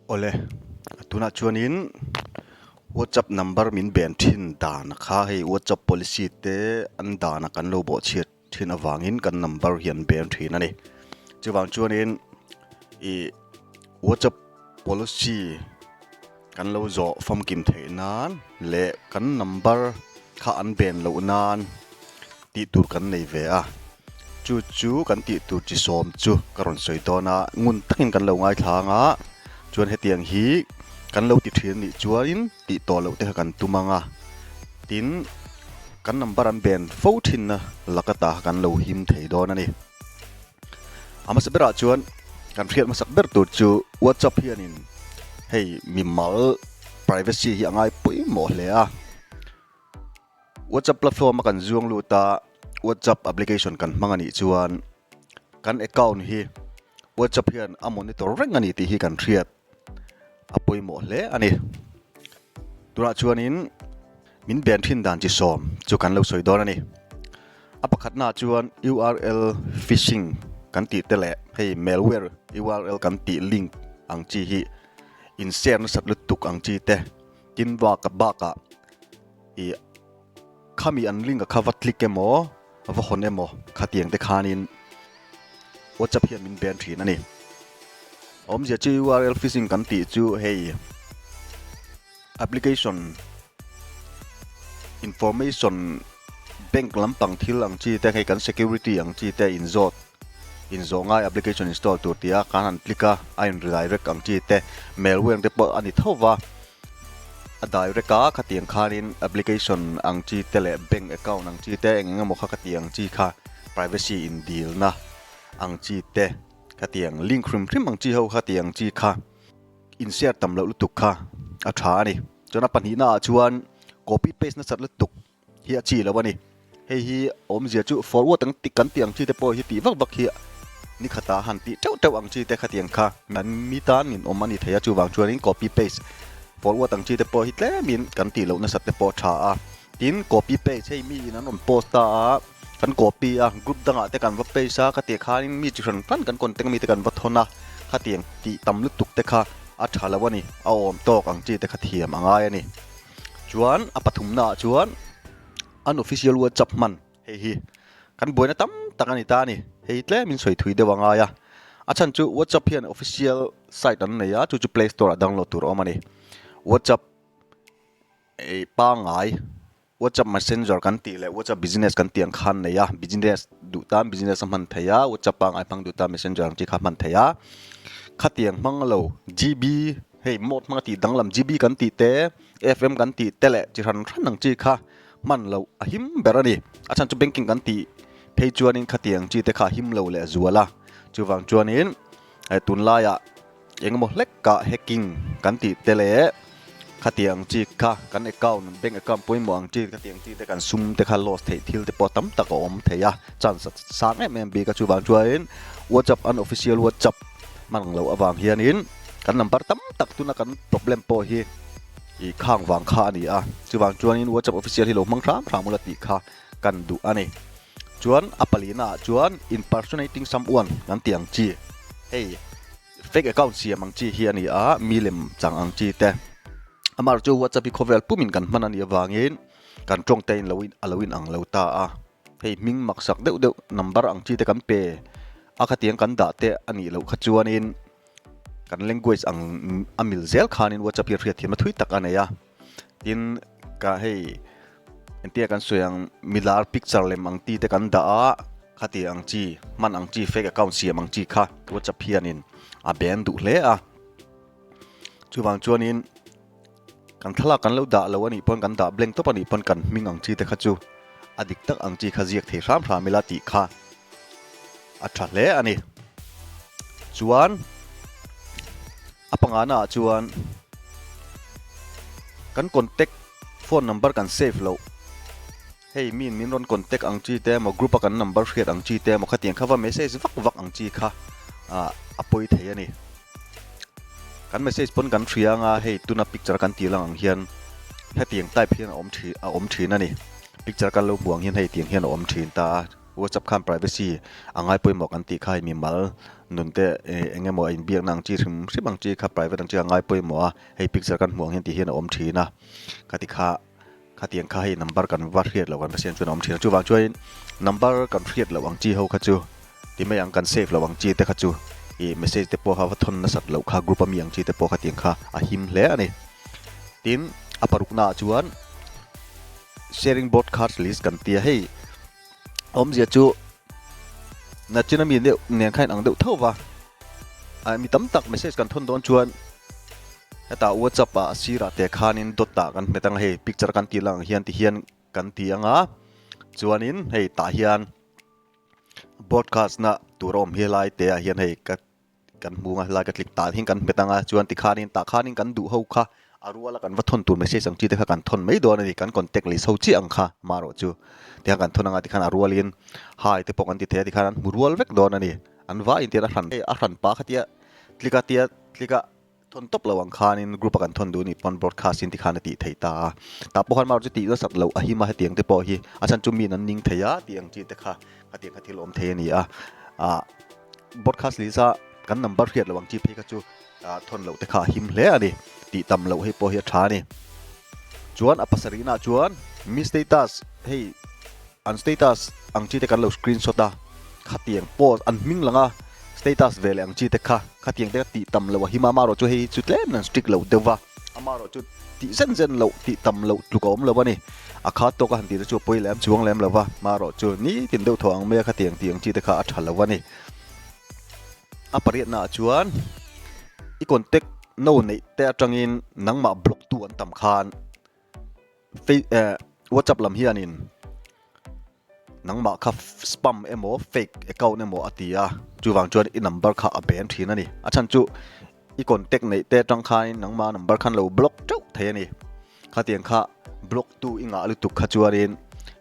Awle, tunah chuanin WhatsApp number min ben thin dan kha hei WhatsApp policy te an dana kan lo bawhchhiat thin avangin kan number hi an ben thin a ni. Chuvang chuanin ih WhatsApp policy kan lo zawh famkim theih nan leh kan number kha an ben loh nan tih tur kan nei ve a, chu chu kan tih tur chi sawm chu ka rawn sawi dawn a, ngun takin kan lo ngaithla ang a, chuan hetiang hi kan lo ti thin anih chuanin tih tawh loh te kha kan tum ang a, tin kan number an ben fo thinna laka ta kha kan lo him thei dawn a ni. A hmasa berah chuan kan hriat hmasak ber tur chu WhatsApp hianin hei mimal privacy hi a ngai pawimawh hle a. WhatsApp platform a kan zuang lut a, WhatsApp application kan hmang a nih chuan kan account hi WhatsApp hian a monitor reng a ni tih hi kan hriat a pawimawh hle a ni. Tunah chuanin min ben thin dan chi sawm chu kan lo sawi dawn a ni. A pakhatnaah chuan URL phishing kan tih te leh hei malware URL kan tih link ang chi hi in share nasat lutuk ang chi te tin bak bakah ih khami an link a kha va click emaw va hawn emaw khatiang te khanin WhatsApp hian min ban thin a ni. Awmzia chu URL phishing kan tih chu hei. Application information bank lampang thil ang chi te hei kan security ang chi te inzawt inzawh ngai application install tur tih a kan han click a a in redirect ang chi te malware te pawh a ni tho va a direct a khatiang khanin application ang chi te leh bank account ang chi te eng eng emaw kha khatiang chi kha privacy indilna ang chi te khatiang link hrim hrim ang chi ho khatiang chi kha. Inshare tam loh lutuk kha a tha a ni. Chuan a pahnihna ah chuan copy paste nasat lutuk hi a chi lo a ni. Hei hi awmzia chu forward ang kan tih ang chi te pawh hi tih vak vak hi ni khatah han tih teuh teuh ang chi te khatiang kha an mi tan in awm a ni thei a, chuvang chuanin copy paste forward ang chi te pawh hi tlemin kan tih loh nasat te pawh a tha a. Tin copy paste hei mi in an rawn post ta a. Kan copy a, group dangah te kan va paste a, khatiang khanin mi chi hran hran kan contact mi te kan va thawn a, khatiang tih tam lutuk te kha a tha lo a ni, a awm tawk ang chi te kha thiam a ngai a ni. Chuan a pathumna ah chuan unofficial WhatsApp hman hei hi kan buaina tam tak a ni ta a ni, hei tlem in sawi thui deuh a ngai a, a chhan chu WhatsApp hian official site an nei a, chu chu play store ah download tur a awm a ni. WhatsApp ei pangngai. WhatsApp Messenger kan tih leh WhatsApp Business kan tih ang khan nei a, business duh tan business a hman thei a, WhatsApp pangngai hmang duh tan Messenger ang chi kha hman thei a. Khatiang hmang lo GB hei mode hmanga tih danglam GB kan tih te, FM kan tih te leh chi hran hran ang chi kha hman loh a him ber a ni. A chhan chu banking kan tih phei chuanin khatiang chi te kha a him lo leh zual a, chuvang chuanin tunlaiah Engemaw hlekah hacking kan tih te leh khatiang chi kha kan account, bank account pawimawh ang chi khatiang chi te kan sum te kha loss theih thil te pawh tam tak a awm thei a, chance a sang em em bik a chuvang chuanin WhatsApp unofficial WhatsApp hman ang loh avang hianin kan number tam tak tuna kan problem pawh hi ih khang vang kha a ni a, chuvang chuanin WhatsApp official hi lo hmang hram hram ula tih kha kan duh a ni. Chuan a palina ah chuan impersonating someone kan tih ang chi hei fake account siam ang chi hi a ni a, mi lem chang ang chi te. Amaherawhchu chu WhatsApp hi khawvel pumin kan hman a nih avangin kan tawng te in lo a lo inang lo ta a, hei hming maksak deuh deuh number ang chi te kan pe a khatiang kan dah te a nih loh kha chuanin kan language ang a mil zel khanin WhatsApp hi hriatthiamna thui tak a nei a. Tin, ka hei entia kan sawi ang milar picture lem ang ti te kan dah a, khati ang chi hman ang chi fake account siam ang chi kha WhatsApp hianin a ban duh hle a. Chuvang chuanin kan thlalak kan lo dah lo a nih pawn kan dah blank tawp a nih pawn kan hming ang chi te kha chu a dik tak ang chi kha ziak thei hram hram ila tih kha a tha hle a ni. Chuan. A pangana ah chuan kan contact phone number kan save loh, hei miin min rawn contact ang chi te emaw group a kan number hriat ang chi te emaw khatiang kha va message vak vak ang chi kha ah a pawi thei a ni. Kan message pawn kan hria anga hei tuna picture kan tih lang ang hian hetiang type hian a awm thin a awm thin a ni. Picture kan lo hmuh ang hian hei tiang hian a awm thin ta a. WhatsApp khan privacy a ngai pawimawh kan tih kha hei mimal nun te eng emaw a inbiakna ang chi hrim hrim ang chi kha private ang chi a ngai pawimawh a, hei picture kan hmuh ang hian ti hian a awm thin a, khati kha khatiang kha hei number kan va hriat loh kan va siam chuan a awm thin a, chuvang chuanin number kan hriat loh ang chi ho kha chu ti mai ang kan save loh ang chi te kha chu ih message te pawh kha va thawn nasat loh kha group a mi ang chi te pawh khatiang kha a him hle a ni. Tin a paruknaah chuan sharing broadcast list kan tia hei awmzia chu nachin ami deuh nen kha in ang deuh tho va ah mi tam tak message kan thawn dawn chuan hetah whatsapp ah a sirah te khanin dot ah kan hmet ang a hei picture kan tih lang hian ti hian kan ti ang a chuanin hei tah hian broadcast na tur a awm hi helai te ah hian hei ka Kan hmu anga helai ka click tah hian kan hmet anga chuan tikhanin tah khanin kan duh ho kha a ruala kan va thawn tur message ang chi te kha kan thawn mai dawn a ni kan contact list ho chiah ang kha marawh chu tikhan kan thawn anga tikhan a rualin hi te pawh kan ti thei a tikhan an hmu rual vek dawn a ni an vaiin tian a hran a hran pa kha tia click a tia click a thawn tawp lo ang khanin group a kan thawn duh a nih pawn broadcast in tikhan a tih theih ta a tah pawh khan marawh chu tih nasat loh a him a hetiang te pawh hi a chhan chu min an ning thei a tih ang chi te kha khatiang kha thil awm thei a ni a ah. Broadcast list a kan number hriat loh ang chi phei kha chu thawn loh te kha a him hle a ni tih tam loh hei pawh hi a tha a ni. Chuan a pasarihna ah chuan mi status hei an status ang chi te kan lo screenshot a khatiang post an hming lang a status ve leh ang chi te kha khatiang te kha tih tam loh a him a amaherawh chu hei hi chu tlem an strict loh deuh va amaherawh chu tih zen zen loh tih tam loh tluk a awm lo a ni. A khat tawk a han tih te chu a pawi lem chuang lem lo va, marawh chu nitin deuh thaw ang mai a khatiang tih ang chi te kha a tha lo a ni. A pariatna ah chuan i contact no neih te atangin nangmah block tu an tam khan WhatsApp lam hianin Nangmah kha spam emaw fake account emaw a ti a, chuvang chuan i number kha a ban thin a ni. A chhan chu i contact neih te atang khanin nangmah number khan lo block teuh thei a ni. Khatiang kha block tu i ngah lutuk kha chuanin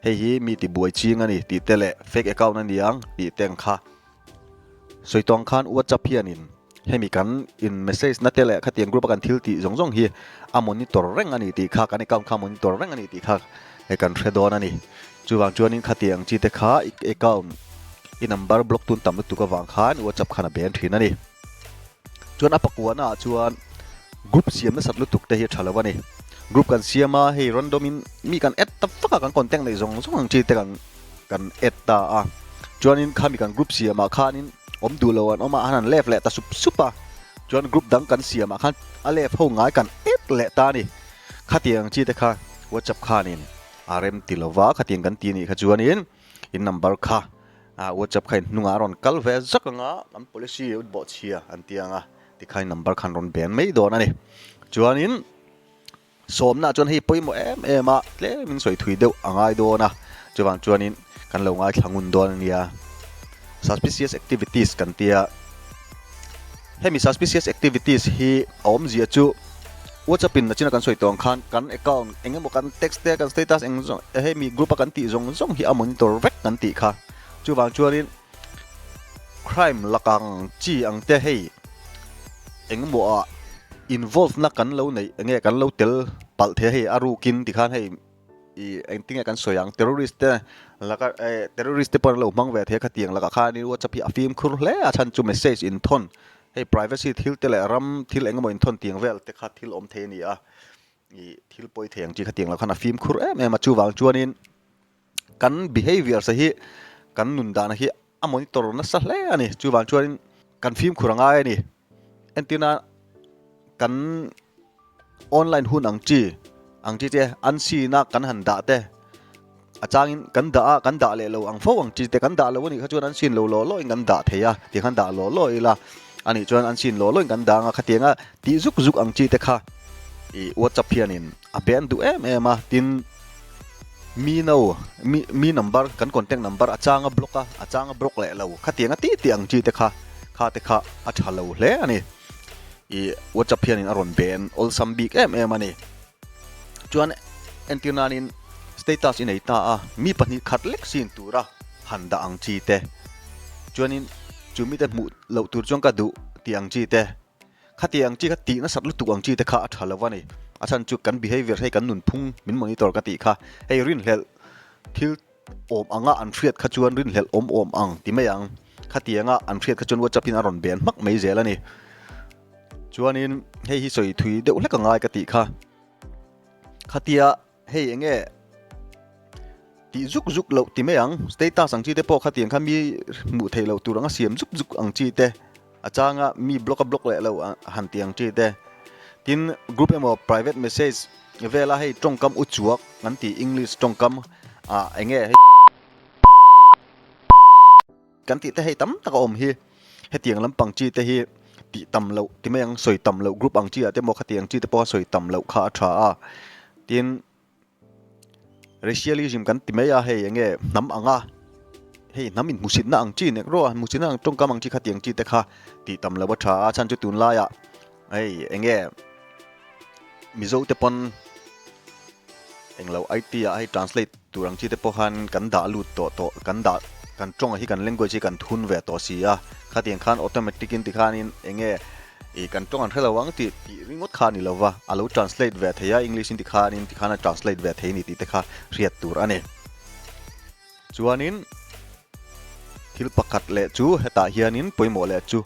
hei hi mi tibuai ching a ni tih te leh fake account a ni ang tih te ang kha sawi tawng khan WhatsApp hianin Hemi kan in message na te leh khatiang group a kan thil tih zawng zawng hi a monitor reng a ni tih kha kan account kha monitor reng a ni tih kha hei kan hre dawn a ni. Chuvang chuanin khatiang chi te kha i account i number block tun tam lutuk avang khan WhatsApp khan a ban thin a ni. Chuan a pakuahna ah chuan group siam nasat lutuk te hi a tha lo a ni. Group kan siam a hei random in mi kan add ta vak a kan contact neih zawng zawng ang chi te kan kan add ta a chuanin khami kan group siamah khanin awm duh lo an awm a an han left leh ta sup sup a chuan group dang kan siamah khan a left ho ngai kan add leh ta a ni khatiang chi te kha whatsapp khanin a rem ti lo va khatiang kan ti anih kha chuanin in number kha whatsapp kha in hnungah a rawn kal ve zak anga an policy bawhchhia an ti anga tikhain number khan rawn ban mai dawn a ni chuanin. Sawmna chuan hei pawimawh em em a, tlemin sawi thui deuh a ngai dawn a, chuvang chuanin kan lo ngaithla ngun dawn a nia. Suspicious activities kan tia, hemi suspicious activities hi a awmzia chu WhatsApp in nachina kan sawi tawh ang khan kan account eng emaw kan text te kan status eng zawng hemi group a kan tih zawng zawng hi a monitor vek kan tih kha. Chuvang chuanin Crime lakang chi ang te hei engemaw ah involve na kan lo neih enge kan lo tel palh thei a hei a rukin tikhan hei ih engtinge kan sawi ang terrorist te laka eh terrorist te pawh an lo hmang ve thei a khatiang lakah khanin whatsapp hi a fimkhur hle a chhan chu message inthawn hei privacy thil te leh ram thil engemaw inthawn tiang vel te kha thil awm thei a ni a ih thil pawi thei ang chi khatiang lo khan a fimkhur em em a chuvang chuanin. Kan behaviours hi kan nun dana hi a monitor nasa hle a ni. Chuvang chuanin kan fimkhur a ngai a ni. Entirna kan online hun ang chi ang chi te an sina kan han dah te a changin kan dah a kan dah leh lo ang fo ang chi te kan dah lo a nih kha chuan an sin lo law law in kan dah thei a ti khan dah law law ila a nih chuan an sin law law in kan dah ang a khatianga tih zuk zuk ang chi te kha ih whatsapp hianin a ban duh em em a tin. Mi no, mi mi number, kan contact number a chang a block a, a chang a block leh lo. Khatiang a tih tih ang chi te kha, kha te kha a tha lo hle a ni. Ih WhatsApp hianin a rawn ben awlsam bik em em a ni. Chuan entir nanin status i nei ta a, mi pahnih khat lek sin tura han dah ang chi te. Chuanin chu mite hmuh loh tur chuan ka duh tih ang chi te. Khati ang chi kha tih nasat lutuk ang chi te kha a tha lo a ni. A chhan chu kan behavior hei kan nunphung min monitor ka tih kha hei rinhlelh thil awm anga an hriat kha chuan rinhlelh awm awm ang ti mai ang. Khatianga an hriat kha chuan WhatsApp in a rawn ben hmak mai zel a ni. Chuanin hei hi sawi thui deuh hlek a ngai ka tih kha. Khatia hei eng nge tih zuk zuk loh ti mai ang. Status ang chi te pawh khatiang kha mi hmuh theih loh tur anga siam zuk zuk ang chi te. A changa mi block a block leh lo han ti ang chi te. Tin, group emaw private message vela hei tawngkam u chuak kan tih English tawngkam ah eng nge hei kan tih te hei tam tak a awm hi. Hetiang lampang chi te hi tih tam loh ti mai ang sawi tam loh group ang chi ah te emaw khatiang chi te pawh a sawi tam loh kha a tha a. Tin. Racialism kan ti mai a, hei enge hnam anga hei hnam inhmuhsitna ang chi nek rawh a, hmuhsitna ang tawngkam ang chi kha tiang chi te kha tih tam lo a tha a, chhan chu tunlaiah hei enge Mizo te pawn englo IT ah hei translate tur ang chi te pawh khan kan dah lut tawh tawh kan dah kan tawng hi kan language hi kan thun ve tawh si a, khatiang khan automatic in tikhanin enge Ih kan tawng an hre lo ang tih tih ringawt kha a ni lo va, a lo translate ve thei a, English in ti khanin ti khan a translate ve thei ni tih te kha hriat tur a ni. Chuanin thil pakhat leh chu hetah hianin pawimawh leh chu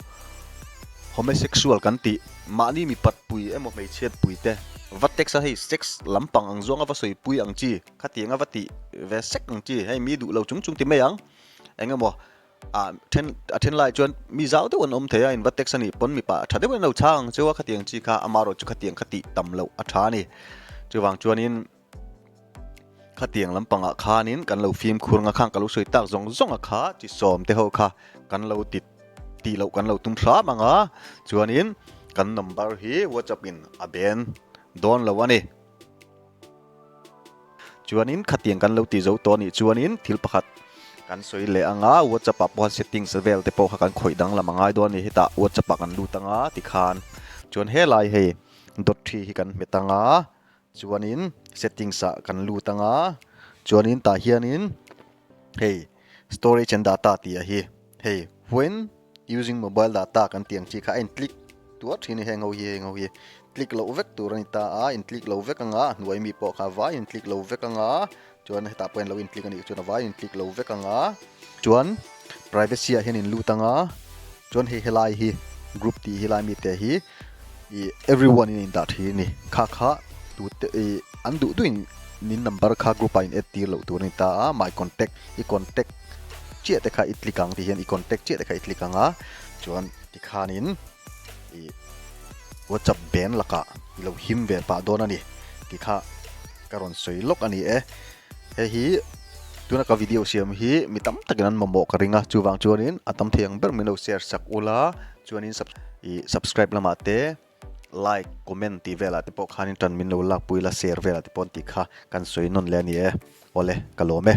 homosexual kan tih mahni mipat pui emaw hmeichhiat pui te va text a hei sex lampang ang zawnga va sawipui ang chi khatianga va tih ve sek ang chi hei mi duh lo chung chung ti mai ang eng emaw Ah then a then lai chuan mi zau deuh an awm thei a, in va text a nih pawn mipa tha deuhin an lo chhang ang cheu a, khatiang chi kha amaherawh chu khatiang kha tih tam loh a tha a ni. Chuvang chuanin khatiang lampangah khanin kan lo fimkhur ang a, khang ka lo sawi tak zawng zawng a kha chi sawm te ho kha kan lo ti tih loh kan lo tum hram ang a, chuanin kan number hi WhatsApp in a ben dawn lo a ni. Chuanin khatiang kan lo ti zo tawh anih chuanin thil pakhat kan sawi leh anga WhatsApp ah pawh settings vel te pawh kha kan khawih danglam a ngai dawn a ni. Hetah WhatsApp ah kan lut anga tikhan chuan helai hei dot thi hi kan hmet anga chuanin settings ah kan lut anga chuanin tah hianin hei storage and data tih ah hi hei when Using mobile data kan tih ang chi kha a in click tuar thin a heng ho hi heng ho hi click loh vek tur a ni ta a in click lo vek anga a hnuai mi pawh kha a vai in click lo vek anga chuan hetah pawh hian lo in click a nih chuan a vai in click lo vek anga chuan privacy ah hian in lut anga chuan hei helai hi group tih hi lai mi te hi ih everyone in a indah thin a ni kha kha tute ih an duh duh in in number kha group ah in add tir loh tur a ni ta a my contact i contact chiah te kha i click ang ti hian i contact chiah te kha i click ang a chuan tikhanin i WhatsApp ban lakah i lo him ve pah dawn a ni tih kha ka rawn sawi lawk a ni e. Hei hi tuna ka video siam hi mi tam takin an mamawh ka ring a chuvang chuanin a tam thei ang ber min lo share sak ula chuanin i subscribe lamah te like comment tih velah te pawh khanin tan min lo lakpui la share velah te pawh an tih kha kan sawi nawn leh a ni e. Awle ka lawm e.